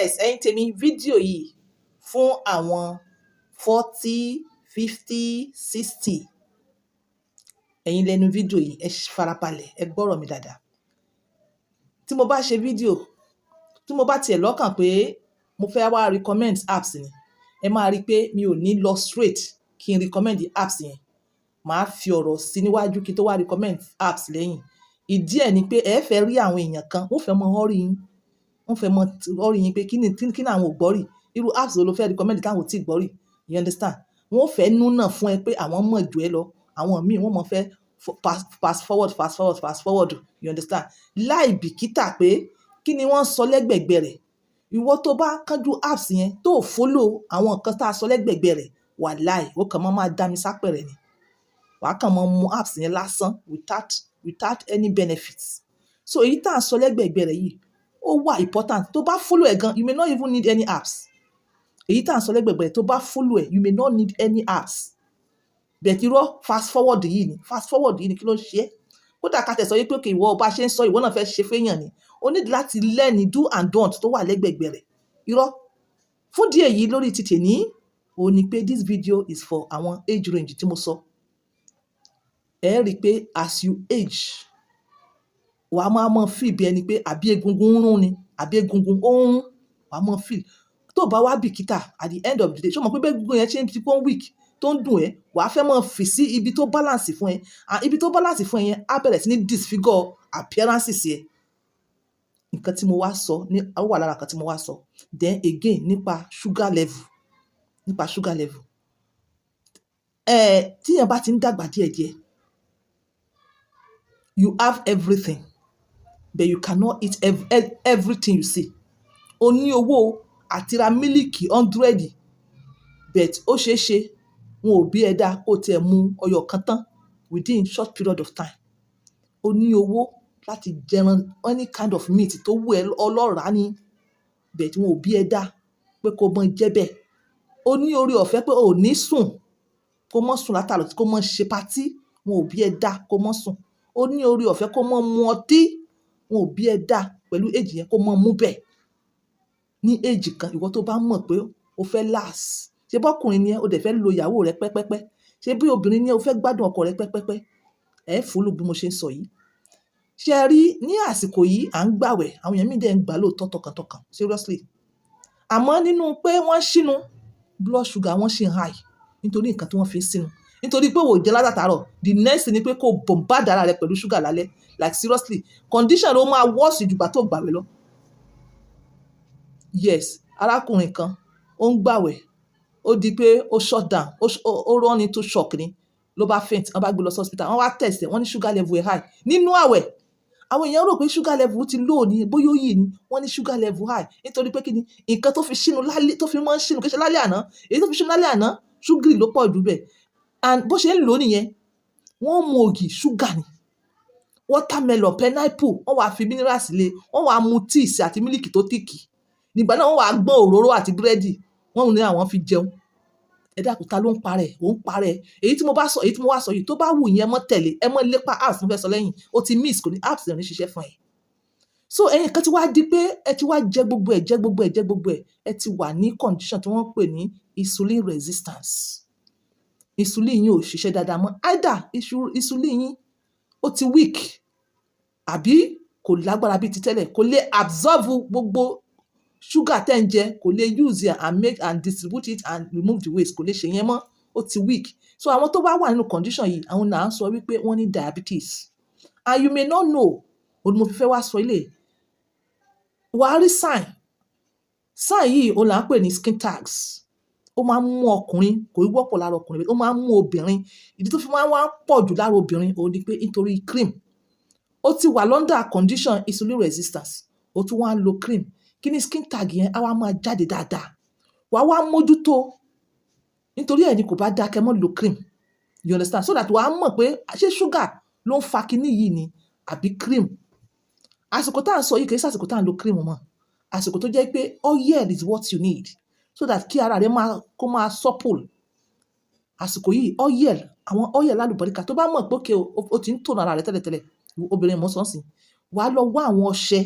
Yes, ẹ̀yin tèmi, fídíò yìí fún àwọn 40, 50, 60. Ẹ̀yin lẹ́nu fídíò yìí, ẹ farabalẹ̀, ẹ gbọ́rọ̀ mi dáadáa. Tí mo bá ṣe fídíò, tí mo bá tiẹ̀ lọ́kàn pé mo fẹ́ wá recommend apps ni, ẹ máa rí pé mi ò ní lọ straight kí n recommend apps yẹn. Màá fi ọ̀rọ̀ sí níwájú kí n tó wá recommend apps lẹ́yìn. Ìdí ẹ̀ ni pé ẹ fẹ́ rí àwọn èèyàn kan, wọ́n fẹ́ mọ hurry yín, wọ́n fẹ́ mọ hurry yín pé kí ni àwọn ò gbọ́ rí, irú apps wo ló fẹ́ recommend táwọn ò tí gbọ́ rí? You understand? Wọ́n fẹ́ núnà fún ẹ pé àwọn mọ̀ jù ẹ lọ. Àwọn míì, wọ́n mọ̀ fẹ́ fast forward, fast forward, fast forward. You understand? Láì bìkítà pé kí ni wọ́n sọ lẹ́gbẹ̀gbẹ̀ rẹ̀. Ìwọ tó bá kánjú apps yẹn, tó follow àwọn nǹkan tá a sọ lẹ́gbẹ̀gbẹ̀ rẹ̀, wàláì, ó kàn máa máa dá mi sápẹ̀rẹ̀ ni. Wàá kàn máa mu apps yẹn lásán without any benefits. So èyí tá a sọ lẹ́gbẹ̀gbẹ̀ rẹ̀ yìí, ó wà important. Tó bá follow ẹ̀ gan, you may not even need any apps. Èyí tá a sọ lẹ́gbẹ̀gbẹ̀ rẹ̀, tó bá follow ẹ̀, you may not need any apps. But irọ́, fast forward yìí ni, fast forward yìí ni, kí ló ń ṣe é? Kódà ká tẹ̀ sọ wípé okay, ìwọ bá ṣe ń sọ, ìwọ náà fẹ́ ṣe fẹ́yàn ni, o need láti learn do and don't tó wà lẹ́gbẹ̀gbẹ̀ rẹ̀. Irọ́. Fún díẹ̀ yìí lórí ti tèní, òun ni pé this video is for àwọn age range tí mo sọ. Ẹ rí i pé as you age, wàá máa mọ feel bí ẹni pé àbí egungun ń rún ni, àbí egungun ó ń rún, wàá mọ feel. Tó bá wá bìkítà, at the end of the day, ṣé o mọ̀ pé bí egungun yẹn ṣe ń ti pọ́n weak, tó ń dùn ẹ́, wàá fẹ́ mọ fì sí ibi tó balance fún ẹ, and ibi tó balance fún ẹ yẹn á bẹ̀rẹ̀ sí ní disfigure appearances ẹ. Nǹkan tí mo wá sọ ní ó wà lára nǹkan tí mo wá sọ. Then again, nípa sugar level, nípa sugar level. Tí èèyàn bá ti ń dàgbà díẹ̀díẹ̀, you have everything, but you cannot eat everything you see. O ní owó àti ra mílìkì 100, but ó ṣeé ṣe wọn ò bí ẹ dá kó tiẹ̀ mu ọyọ kan tán within short period of time. O ní owó láti jẹran any kind of meat tó wù ẹ́, ọlọ́ràá ni, but wọn ò bí ẹ dá pé kó mọ jẹ bẹ́ẹ̀. O ní oore ọ̀fẹ́ pé o ò ní sùn, kó mọ́ sùn látàárọ̀, kó mọ́ ṣe party, wọn ò bí ẹ dá kó mọ́ sùn. O ní oore ọ̀fẹ́ kó mọ́ mu ọtí, wọn ò bí ẹ dá pẹ̀lú age yẹn kó mọ́ mú bẹ́ẹ̀. Ní age kan, ìwọ tó bá mọ̀ pé o fẹ́ last, ṣé bọ́kùnrin ni ẹ́, o dẹ̀ fẹ́ lo ìyàwó rẹ pẹ́pẹ́pẹ́, ṣé bí obìnrin ni ẹ́, o fẹ́ gbádùn ọkọ rẹ pẹ́pẹ́pẹ́, ẹ follow bí mo ṣe ń sọ yìí. Ṣé ẹ rí ní àsìkò yìí à ń gbàwẹ̀, àwọn èèyàn mí dẹ̀ ń gbà lóòótọ́ tọkàntọkàn, seriously. Àmọ́ nínú pé wọ́n ṣínu, blood sugar wọ́n ṣì ń high nítorí nǹkan tí wọ́n fi ń sínú. Nítorí pé o ò jẹ látàárọ̀, the next thing ni pé kó bombard ara rẹ pẹ̀lú sugar lálẹ́. Like seriously, condition ló máa worse ju ìgbà tó gbàwẹ̀ lọ. Yes, arákùnrin kan, ó ń gbàwẹ̀, ó di pé ó shut down, ó run into shock ni, ló bá faint, wọ́n bá gbé lọ sí hospital, wọ́n wá test ẹ̀, wọ́n ní sugar level ẹ̀ high. Nínú àwẹ̀, àwọn èèyàn rò pé sugar level ti low ni, bóyá ó yìí ni, wọ́n ní sugar level high. Nítorí pé kí ni nǹkan tó fi sínú lálẹ́, tó fi máa ń sínú, kí í ṣe lálẹ́ àná, èyí tó fi sínú lálẹ́ àná, sugar ló pọ̀ jù bẹ́ẹ̀. And bó ṣe ń lò ó nìyẹn, wọ́n mu ògì, sugar ni. Watermelon, pineapple, wọ́n wá fi minerals lé, wọ́n wá mu tíì sí àti mílìkì tó thick. Nígbà náà wọ́n wá gbọ́n òróró àti búrẹ́dì, wọ́n ní àwọn fi jẹun. Ẹ dákun, ta ló ń parẹ́? Ò ń parẹ́. Èyí tí mo bá sọ, èyí tí mo wá sọ yìí, tó bá wù yín, ẹ mọ́ tẹ̀lé, ẹ mọ́ lépa apps mo fẹ́ sọ lẹ́yìn, ó ti miss, kò ní apps ò ní ṣiṣẹ́ fún ẹ. So ẹ̀yin kan ti wá di pé ẹ ti wá jẹ gbogbo ẹ̀, jẹ gbogbo ẹ̀, jẹ gbogbo ẹ̀, ẹ ti wà ní condition tí wọ́n ń pè ní insulin resistance. Insulin yín ò ṣiṣẹ́ dáadáa mọ́. Either insulin yín ó ti weak, àbí kò lágbára bíi ti tẹ́lẹ̀, kò lè absorb gbogbo sugar tẹ́ ń jẹ, kò lè use it and make and distribute it and remove the waste, kò lè ṣe yẹn mọ́, ó ti weak. So àwọn tó bá wà nínú condition yìí, àwọn náà ń sọ wípé wọ́n ní diabetes. And you may not know, òun ni mo fi fẹ́ wá sọ ilé. Wàá rí sign. Sign yìí, òun là ń pè ní skin tags. Ó máa ń mú ọkùnrin, kò í wọ́pọ̀ lára ọkùnrin, ó máa ń mú obìnrin. Ìdí tó fi máa ń wá pọ̀ jù lára obìnrin, òun ni pé nítorí cream. Ó ti wà under condition insulin resistance, ó tún wá ń lo cream. Kí ni skin tag yẹn á wá máa jáde dáadáa. Wàá wá mójútó. Nítorí ẹ̀ ni kò bá dáa kẹ́ mọ́ lo cream. You understand? So that wàá mọ̀ pé ṣé sugar ló ń fa kíní yìí ni àbí cream. Àsìkò tá à ń sọ yìí kì í ṣe àsìkò tá à ń lo cream mọ́. Àsìkò tó jẹ́ pé oil is what you need so that kí ara rẹ máa kó máa supple. Àsìkò yìí, oil, àwọn oil alálùbáríkà, tó bá mọ̀ pé okay o ti ń tone ara rẹ tẹ́lẹ̀tẹ́lẹ̀, obìnrin mò ń sọ ńsìn, wàá lọ wá àwọn ọṣẹ,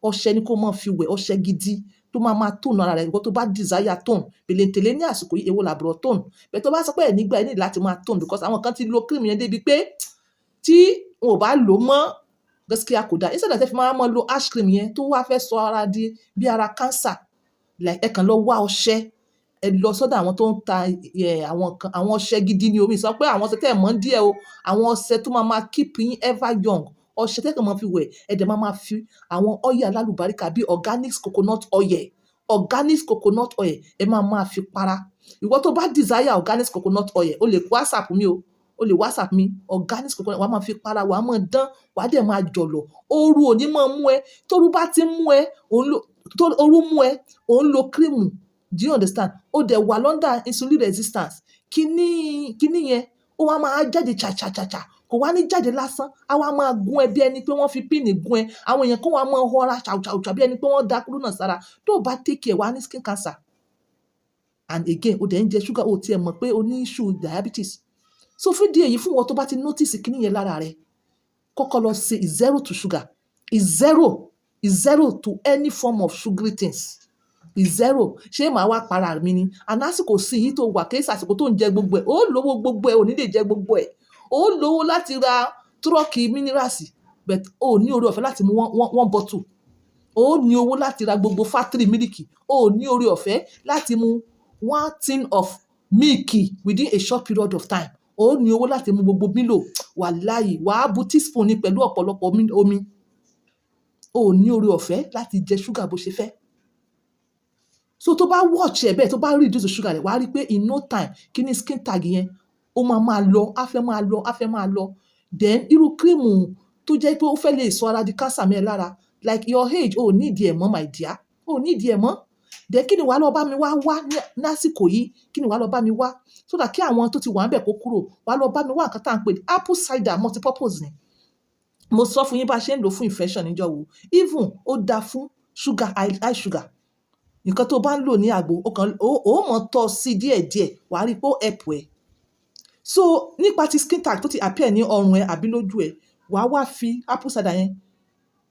ọṣẹ ni kó máa fi wẹ̀, ọṣẹ gidi tó máa máa tone ara rẹ̀. Ìwọ tó bá desire tone pèlèntèlé ní àsìkò yìí, èwo làbúrò tone bẹ́ẹ̀? Tó bá sọ pé ẹ̀ nígbà ẹ ní láti máa tone, because àwọn kan ti lo cream yẹn débi pé tí wọn ò bá lò mọ́, gaskiya kò dáa. Instead of ẹ fi máa máa lo harsh cream yẹn tó wá fẹ́ sọ ara di bí ara cancer, like ẹ kàn lọ wá ọṣẹ, ẹ lọ sọ́dọ̀ àwọn tó ń ta àwọn kan, àwọn ọṣẹ gidi ni. Omi sọ pé àwọn ọṣẹ tẹ́ ẹ̀ mọ̀ díẹ̀ o, àwọn ọṣẹ tó máa máa keep yín ever young, ọṣẹ tẹ́ kàn máa fi wẹ̀. Ẹ dẹ̀ máa máa fi àwọn oil alálùbáríkà bíi organic coconut oil, organic coconut oil, ẹ máa máa fi para. Ìwọ tó bá desire organic coconut oil, o lè WhatsApp mi o, o lè WhatsApp mi. Organic coconut, wàá máa fi para, wàá máa dán, wàá dẹ̀ máa jọ̀lọ̀. Ooru ò ní máa mú ẹ. Tóru bá ti mú ẹ, òun lo, tó ooru mú ẹ, òun lo cream, do you understand? Ó dẹ̀ wà under insulin resistance. Kíní kíní yẹn, ó wá máa jáde chàchàchàchà, kò wá ní jáde lásán, á wá máa gún ẹ bí ẹni pé wọ́n fi pin gún ẹ. Àwọn èèyàn kó wá máa họra ṣàwùṣàwùṣà bí ẹni pé wọ́n da kúrú náà sára. Tó o bá take care, wá ní skin cancer. And again, o dẹ̀ ń jẹ sugar, o tiẹ̀ mọ̀ pé o ní issue diabetes. So fún ìdí èyí, fún wọn tó bá ti notice kíní yẹn lára rẹ, kọ́kọ́ lọ ṣe is zero to sugar, is zero to any form of sugary things, is zero. Ṣé màá wá para mi ni? And àsìkò sí yìí tó wà, kí àsìkò tó ń jẹ gbogbo ẹ̀, ó lówó gbogbo ẹ̀, ò ní lè jẹ gbogbo ẹ̀. Ó lówó láti ra truck minerals, but ó ní oore ọ̀fẹ́ láti mú one bottle. Ó ní owó láti ra gbogbo factory mílìkì, ó ní oore ọ̀fẹ́ láti mu one tin of milk within a short period of time. Ó ní owó láti mu gbogbo Milo, wàláyì, wàá bu teaspoon ní pẹ̀lú ọ̀pọ̀lọpọ̀ omi. Ó ní oore ọ̀fẹ́ láti jẹ ṣúgà bó ṣe fẹ́. So tó bá watch ẹ bẹ́ẹ̀, tó bá reduce sugar rẹ̀, wàá rí i pé in no time, kí ni skin tag yẹn, ó máa máa lọ, á fẹ́ máa lọ, á fẹ́ máa lọ. Then irú cream tó jẹ́ pé ó fẹ́ lè sọ ara di cancer mẹ́ lára, like your age, ò ní ìdí ẹ̀ mọ́, my dear, ò ní ìdí ẹ̀ mọ́. Then kí ni wàá lọ bá mi wá wá lásìkò yìí? Kí ni wàá lọ bá mi wá so that kí àwọn tó ti wà níbẹ̀ kó kúrò? Wàá lọ bá mi wá nǹkan tá à ń pè ní apple cider multipurpose ni. Mo sọ fún yín bá a ṣe ń lò fún infection níjọ́ wo. Even ó dáa fún sugar, high sugar. Nǹkan tó bá ń lò ní àgbo, ó kàn ó mọ̀ tọ́ sí díẹ̀díẹ̀, wàá rí i pé ó help ẹ. So nípa ti skin tag tó ti appear ní ọrùn ẹ àbí lójú ẹ, wàá wá fi apple cider yẹn,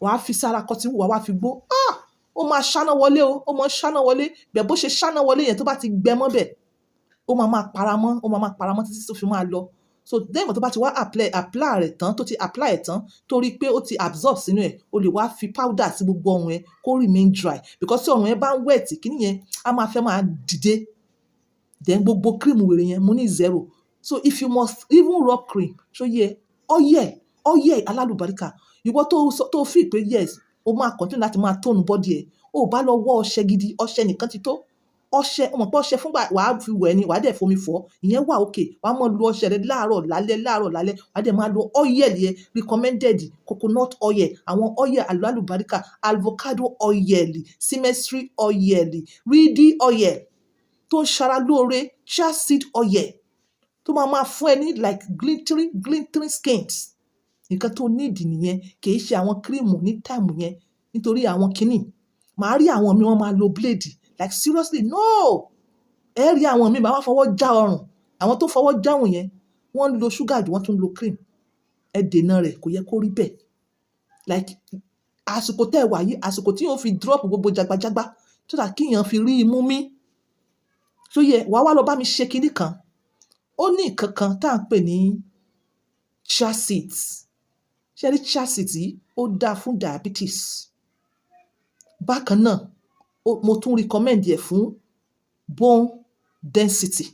wàá fi sára cotton wool, wàá wá fi gbó. Ah, ó máa ṣáná wọlé o, ó máa ṣáná wọlé bẹ́ẹ̀. Bó ṣe ṣáná wọlé yẹn, tó bá ti gbẹ mọ́ bẹ́ẹ̀, ó máa máa paramọ́, ó máa máa paramọ́ títí tó fi máa lọ. So lẹ́yìn tó bá ti wá apply rẹ̀ tán, tó ti apply ẹ̀ tán, torí pé ó ti absorb sínú ẹ̀, o lè wá fi powder sí gbogbo ọrùn ẹ kó remain dry, because tí ọrùn ẹ bá ń wet, kíní yẹn á máa fẹ́ máa dìde. Then gbogbo cream wèrè yẹn, mo ní zero. So if you must even rub cream, ṣó yẹ oil, oil alálùbáríkà. Ìwọ tó fi pé yes, o máa continue láti máa tone body ẹ, o bá lọ wọ ọṣẹ gidi, ọṣẹ nìkan ti tó. Ọṣẹ, o mọ̀ pé ọṣẹ fúngbà wàá fi wẹ̀ ni, wàá dẹ̀ fomi fọ̀, ìyẹn wà okay. Wàá máa lo ọṣẹ rẹ láàárọ̀ lálẹ́, láàárọ̀ lálẹ́. Wàá dẹ̀ máa lo oil yẹn, recommended coconut oil, àwọn oil alálùbáríkà, avocado oil, sesame oil, ready oil tó ń ṣara lóore, chia seed oil tó máa máa fún ẹ ní like glittering glittering skins. Nǹkan tó need nìyẹn, kì í ṣe àwọn cream ní time yẹn, nítorí àwọn kinní màá rí àwọn mi, wọ́n máa lo blade. Like seriously, no. Ẹ rí àwọn mi, màá wá fọwọ́ já ọrùn. Àwọn tó fọwọ́ jáwùn yẹn, wọ́n ń lo sugar jù, wọ́n tún ń lo cream. Ẹ dènà rẹ̀, kò yẹ kó rí bẹ́ẹ̀. Like àsìkò tẹ́ ẹ wà yìí, àsìkò tí yóò fi drop gbogbo jagbajagba so that kíyàn fi rí imú mí tó yẹ. Wàá wá lọ bá mi ṣe kinní kan. Ó ní nǹkan kan tá à ń pè ní chia seeds. Ṣé rí chia seeds yìí? Ó dáa fún diabetes. Bákan náà, mo tún recommend ẹ̀ fún bone density,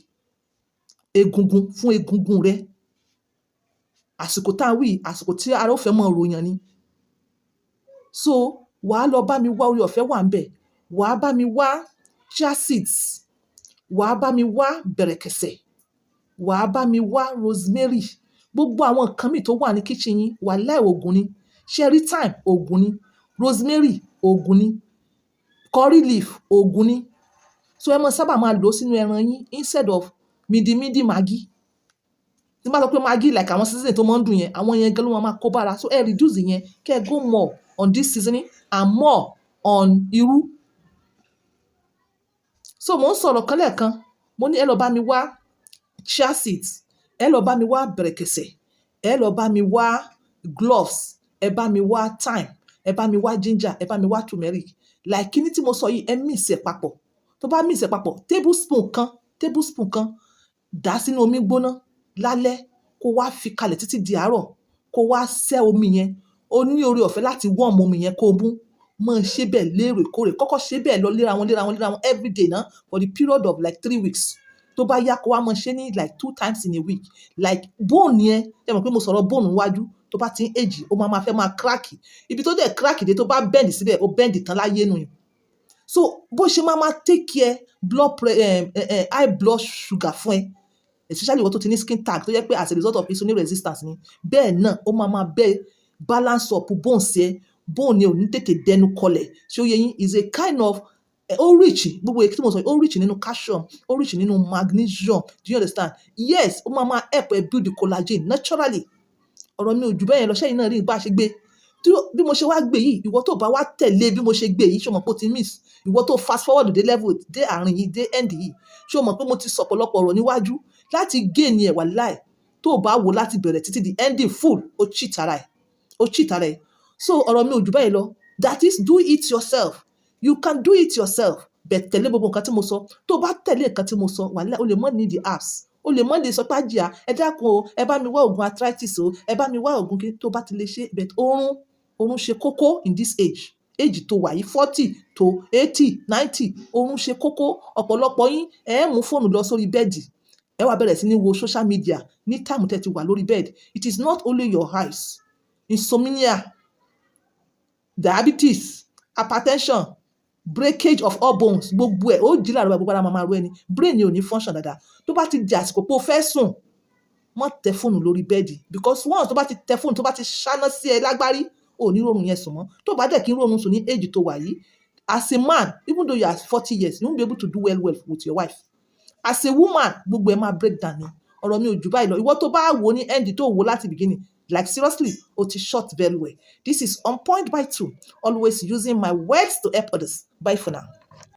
egungun, fún egungun rẹ. Àsìkò tá à ń wí, àsìkò tí ara ó fẹ́ mọ́ ròyàn ni. So wàá lọ bá mi wá, orí ọ̀fẹ́ wà ń bẹ̀. Wàá bá mi wá chia seeds, wàá bá mi wá bẹ̀rẹ̀kẹ̀sẹ̀, wàá bá mi wá rosemary, gbogbo àwọn nǹkan míì tó wà ní kitchen yín. Wàláì, ògùn ni. Ṣé rí thyme? Ògùn ni. Rosemary, ògùn ni. Curry leaf, ògùn ni. So ẹ mọ sábà máa lò ó sínú ẹran yín instead of mídìmídì Maggi. Tí n bá sọ pé Maggi, like àwọn seasoning tó máa ń dùn yẹn, àwọn yẹn gan ló máa kó bára. So ẹ reduce yẹn, kẹ́ ẹ go more on this seasoning and more on irú. So mò ń sọ̀rọ̀ kan lẹ́ẹ̀kan, mo ní ẹ lọ bá mi wá chia seeds, ẹ lọ bá mi wá bẹ̀rẹ̀kẹ̀sẹ̀, ẹ lọ bá mi wá cloves, ẹ bá mi wá thyme, ẹ bá mi wá ginger, ẹ bá mi wá turmeric. Like kíní tí mo sọ yìí, ẹ mix ẹ̀ papọ̀. Tó bá mix ẹ̀ papọ̀, tablespoon kan, tablespoon kan, dà sínú omi gbóná lálẹ́, kó wá fi kalẹ̀ títí di àárọ̀, kó wá sẹ́ omi yẹn. O ní oore ọ̀fẹ́ láti warm omi yẹn kó mú. Máa ṣe bẹ́ẹ̀ lóòrèkóòrè. Kọ́kọ́ ṣe bẹ́ẹ̀ lọ léra wọn, léra wọn, léra wọn everyday ná, for the period of like 3 weeks. Tó bá yá, kó wá máa ṣe ní like two times in a week. Like bone yẹn, ṣé ẹ mọ̀ pé mo sọ̀rọ̀ bone níwájú? Tó bá ti ń age, ó máa máa fẹ́ máa crack. Ibi tó dẹ̀ crack dé, tó bá bend síbẹ̀, ó bend tán láyé nù. So bó ṣe máa máa take care blood pre high blood sugar fún ẹ, especially ìwọ tó ti ní skin tag tó jẹ́ pé as a result of insulin resistance ni, bẹ́ẹ̀ náà ó máa máa bẹ́ẹ̀ balance up bones ẹ. Bone yẹn ò ní tètè dẹnu kọlẹ̀. Ṣé ó yé yín? Is a kind of, ó rich, gbogbo èyí tí mo sọ yìí, ó rich nínú calcium, ó rich nínú magnesium. Do you understand? Yes, ó máa máa help ẹ build the collagen naturally. Ọ̀rọ̀ mi ò jù bẹ́ẹ̀ yẹn lọ. Ṣẹ́yìn náà rí bá a ṣe gbé bí mo ṣe wá gbé yìí? Ìwọ tó bá wá tẹ̀lé bí mo ṣe gbé yìí, ṣé o mọ̀ pé o ti miss? Ìwọ tó fast forward dé level, dé àárín yìí, dé end yìí, ṣé o mọ̀ pé mo ti sọ̀pọ̀lọpọ̀ ọ̀rọ̀ níwájú láti gain ẹ̀? Wà láì tó o bá wò láti bẹ̀rẹ̀ títí di ending full, o cheat ara ẹ̀, o cheat ara ẹ̀. So ọ̀rọ̀ mi ò jù báyìí lọ. That is, do it yourself. You can do it yourself, but tẹ̀lé gbogbo nǹkan tí mo sọ. Tó o bá tẹ̀lé nǹkan tí mo sọ, wàláì, o lè mọ́ need the apps, o lè mọ́ lè sọ pé, "Àjíà, ẹ dákun o, ẹ bá mi wá oògùn arthritis o, ẹ bá mi wá oògùn kí." Tó o bá ti lè ṣe. But oorun ṣe kókó in this age tó wà yìí, 40 to 80, 90, oorun ṣe kókó. Ọ̀pọ̀lọpọ̀ yín, ẹ mú fóònù lọ sórí bẹ́ẹ̀dì, ẹ wá bẹ̀rẹ̀ sí ní wo social media ní time tẹ́ ti wà lórí bed. It is not only your eyes. Insomnia, diabetes, hypertension, breakage of all bones, gbogbo ẹ̀, ó jí láàárọ̀, gbogbo ara máa máa ro ẹni, brain ò ní function dáadáa. Tó bá ti di àsìkò pé o fẹ́ sùn, má tẹ fóònù lórí bẹ́ẹ̀dì, because once tó bá ti tẹ fóònù, tó bá ti ṣáná sí ẹ lágbárí, ò ní rọrùn yẹn sùn mọ́. Tó bá dẹ̀ kí n rọrùn sùn ní age tó wà yìí, as a man, even though you are 40 years, you won't be able to do well well with your wife. As a woman, gbogbo ẹ máa break down ni. Ọ̀rọ̀ mi ò jù báyìí lọ. Ìwọ tó bá wò ní end, tó wò láti beginning, like seriously, o ti short very well. This is On Point by Two, always using my words to help others. Bye for now.